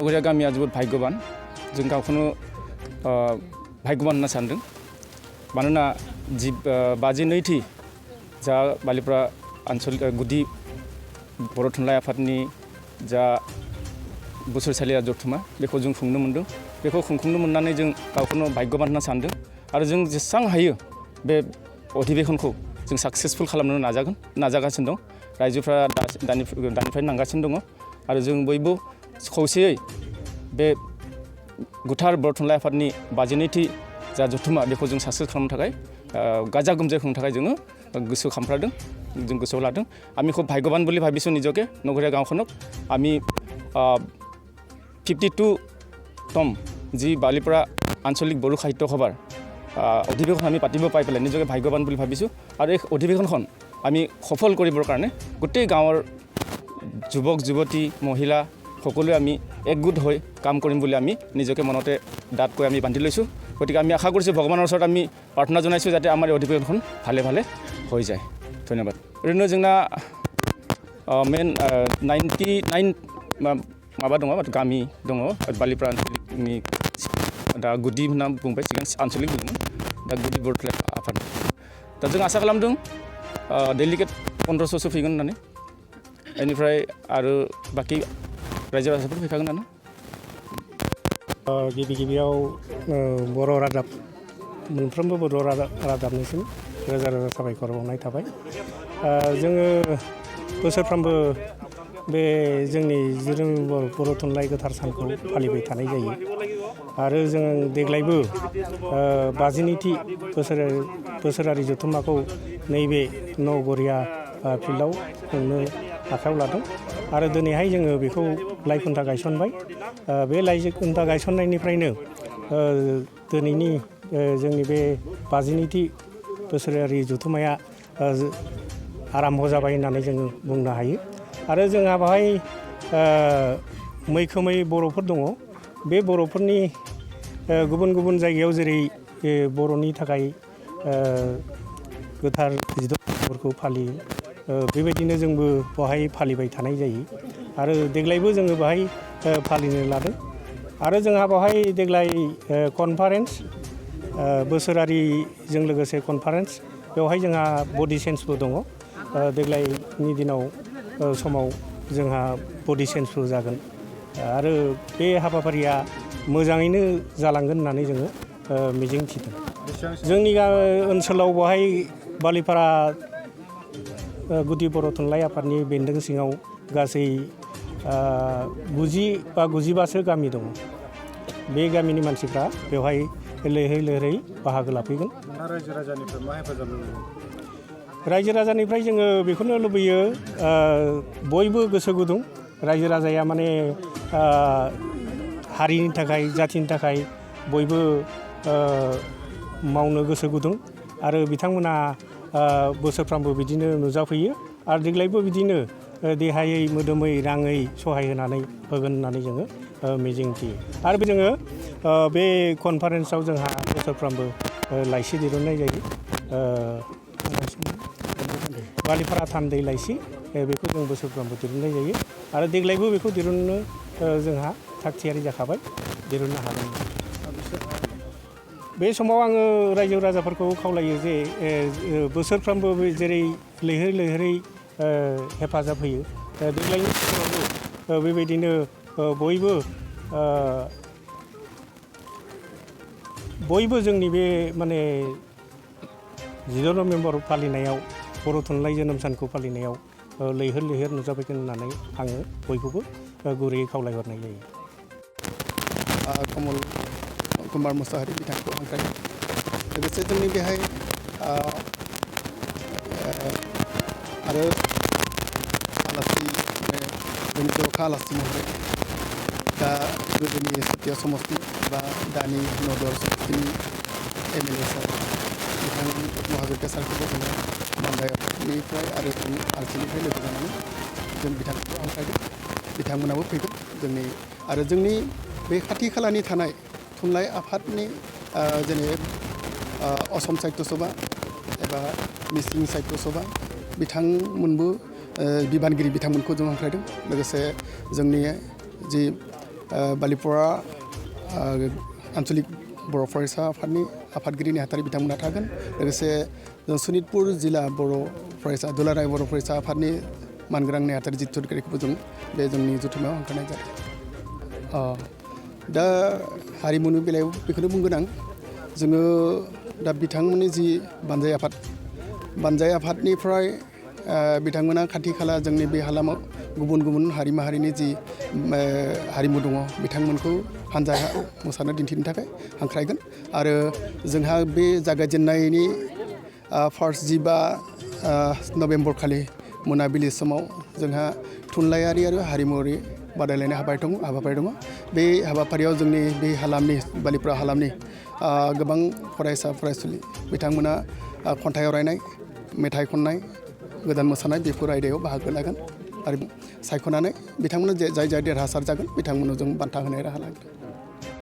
नगरिया गामिया जोबोद भाग्यबान जों गावखौनो भाग्यबान होनना सानदों मानोना 52थि जा बालिपारा आन्चलिक गुदि बर' थुनलाइ आफादनि जा बोसोरसालिया जथुमा बेखौ जों खुंनो मोनदों बेखौ खुंफुंनो मोननानै जों गावखौनो भाग्यबान होनना सानदों आरो जों जेसेबां हायो बे अधिवेशनखौ जों साक्सेसफुल खालामनो नाजागासिनो दं रायजोफ्रा दानिफ्राय नांगासिनो दङ आरो जों बयबो खौसेयै बे गोथार बर' थुनलाइ आफादनि 52थि जा जथुमा बेखौ जों साक्सेस खालामनो थाखाय गाजा गोमजायै खुंनो थाखाय जोङो गोसो खामफ्लादों जों गोसोआव लादों আমি খুব ভাগ্যবান বুলি ভাবিছোঁ নিজকে নগৰীয়া গাঁওখনক আমি 52তম যি বালিপাৰা আঞ্চলিক বড়ো সাহিত্য সভাৰ অধিৱেশন আমি পাতিব পাই পেলাই নিজকে ভাগ্যবান বুলি ভাবিছোঁ আৰু এই অধিৱেশনখন আমি সফল কৰিবৰ কাৰণে গোটেই গাঁৱৰ যুৱক যুৱতী মহিলা সকলোৱে আমি একগোট হৈ কাম কৰিম বুলি আমি নিজকে মনতে দাঁতকৈ আমি বান্ধি লৈছোঁ গতিকে আমি আশা কৰিছোঁ ভগৱানৰ ওচৰত আমি প্ৰাৰ্থনা জনাইছোঁ যাতে আমাৰ এই অধিৱেশনখন ভালে ভালে হৈ যায় ধন্যবাদ ओरैनो जोंना मेन 99 माबा दङ गामि दङ बालिपारा आन्चलिकनि दा गुदि होनना बुंबाय सिगां आन्चलिक बुंदोंमोन दा गुदि बर' थुनलाइ आफाद दा जों आसा खालामदों डेलिगेट 1500सो फैगोन होननानै बेनिफ्राय आरो बाखि रायजो राजाफोर फैखागोन होननानै गिबियाव बर' रादाब मोनफ्रोमबो बर' रादाबनिसिम रोजा रोजा साबायखर बावनाय थाबाय जोङो बोसोरफ्रोमबो बे जोंनि बर' थुनलाइ गोथार सानखौ फालिबाय थानाय जायो आरो जों देग्लायबो 52थि बोसोरारि जथुम्माखौ नैबे नगरिया फिल्डआव खुंनो आखायाव लादों आरो दिनैहाय जोङो बेखौ लाइखुन्था गायसनबाय बे लाइखुन्था गायसननायनिफ्रायनो दिनैनि जोंनि बे 52थि बोसोरारि जथुम्माया आराम्भ जाबाय होननानै जोङो बुंनो हायो आरो जोंहा बेवहाय मैखोमै बर'फोर दङ बे बर'फोरनि गुबुन गुबुन जायगायाव जेरै बर'नि थाखाय गोथार जिदफोरखौ फालियो बेबायदिनो जोंबो बेवहाय फालिबाय थानाय जायो आरो देग्लायबो जोङो बेवहाय फालिनो लादों आरो जोंहा बेवहाय देग्लाय कनफारेन्स बोसोरारिजों लोगोसे कनफारेन्स बेवहाय जोंहा बडि चेन्जबो दङ देग्लायनि दिनाव समाव जोंहा बडि चेन्जबो जागोन आरो बे हाबाफारिया मोजाङैनो जालांगोन होननानै जोङो मिजिं थिदों जोंनि ओनसोलाव बेवहाय बालिपारा गुदि बर' थुनलाइ आफादनि बेन्दों सिङाव गासै 90 बा 92सो गामि दङ बे गामिनि मानसिफ्रा बेवहाय लैहोरै लैहोरै बाहागो लाफैगोन रायजो राजानिफ्राय मा हेफाजाब लुबैयो रायजो राजानिफ्राय जोङो बेखौनो लुबैयो बयबो गोसो गुदुं रायजो राजाया माने हारिनि थाखाय जाथिनि थाखाय बयबो मावनो गोसो गुदुं आरो बिथांमोना बोसोरफ्रामबो बिदिनो नुजाफैयो आरो देग्लायबो बिदिनो देहायै मोदोमै राङै सहाय होनानै होगोन होननानै जोङो मिजिंथियो आरो जोङो बे कनफारेन्सआव जोंहा बोसोरफ्रामबो लाइसि दिरुननाय जायो बालिपारा थान्दै लाइसि बेखौ जों बोसोरफ्रामबो दिरुननाय जायो आरो देग्लायबो बेखौ दिरुननो जोंहा थाग थियारि जाखाबाय दिरुननो हागोन बे समाव आङो रायजो राजाफोरखौ खावलायो जे बोसोरफ्रामबो जेरै लैहोरै लैहोरै हेफाजाब होयो देग्लायनि बोसोरावबो बेबायदिनो बयबो जोंनि बे माने 14 नभेम्बर फालिनायाव बर' थुनलाइ जोनोम सानखौ फालिनायाव लैहोर लैहोर नुजाफैगोन होननानै आङो बयखौबो गुरैयै खावलायहरनाय जायो कमल कुमार मुसाहारि बिथांखौ हांख्रायो लोगोसे जोंनि बेहाय आरो आलासि जोंनि जर'खा आलासि महरै दा गोदोनि सतिया समस्ति बा दानि नगर समस्तिनि MLA सार बिथां महाबिर सारखौबो जोङो मान्दायानिफ्राय आरो आरसिनिफ्राय लोगो जानानै जों बिथांखौ हांख्रायदों बिथांमोनाबो फैगोन जोंनि बे खाथि खालानि थानाय थुनलाइ आफादनि जेने असम साहित्य सभा एबा मिसिं साहित्य सभा बिथांमोनबो बिबानगिरि बिथांमोनखौ जों हांख्रायदों लोगोसे जोंनि जि बालिपरा आन्चलिक बर' फरायसा आफादनि आफादगिरि नेहाथारि बिथांमोनहा थागोन लोगोसे सनितपुर जिल्ला बर' फरायसा दुलाराय बर' फरायसा आफादनि मानगोनां नेहाथारि जिथुगिरिखौबो जों बे जोंनि जथुम्मायाव हांख्रायनाय जादों। दा हारिमुनि बेलायाव बेखौनो बुंगोन आं जोङो दा बिथांमोननि जि बानजाय आफादनिफ्राय बिथांमोना खाथि खाला जोंनि बे हालामाव गुबुन गुबुन हारि माहारिनि जि हारिमु दङ बिथांमोनखौ हानजा मोसानो दिन्थिनो थाखाय हांख्रायगोन आरो जोंहा बे जागायजेननायनि 1 जिबा नभेम्बर खालि मोनाबिलि समाव जोंहा थुनलाइयारि आरो हारिमुवारि बादायलायनाय हाबाफारि दङ बे हाबाफारियाव जोंनि बे हालामनि बालिपरा हालामनि गोबां फरायसा फरायसुलि बिथांमोना खन्थाइ आवरायनाय मेथाइ खननाय गोदान मोसानाय बेफोर आयदायाव बाहागो लागोन आरो सायख'नानै बिथांमोना जाय देरहासार जागोन बिथांमोननो जों बान्था होनाय राहा लागोन।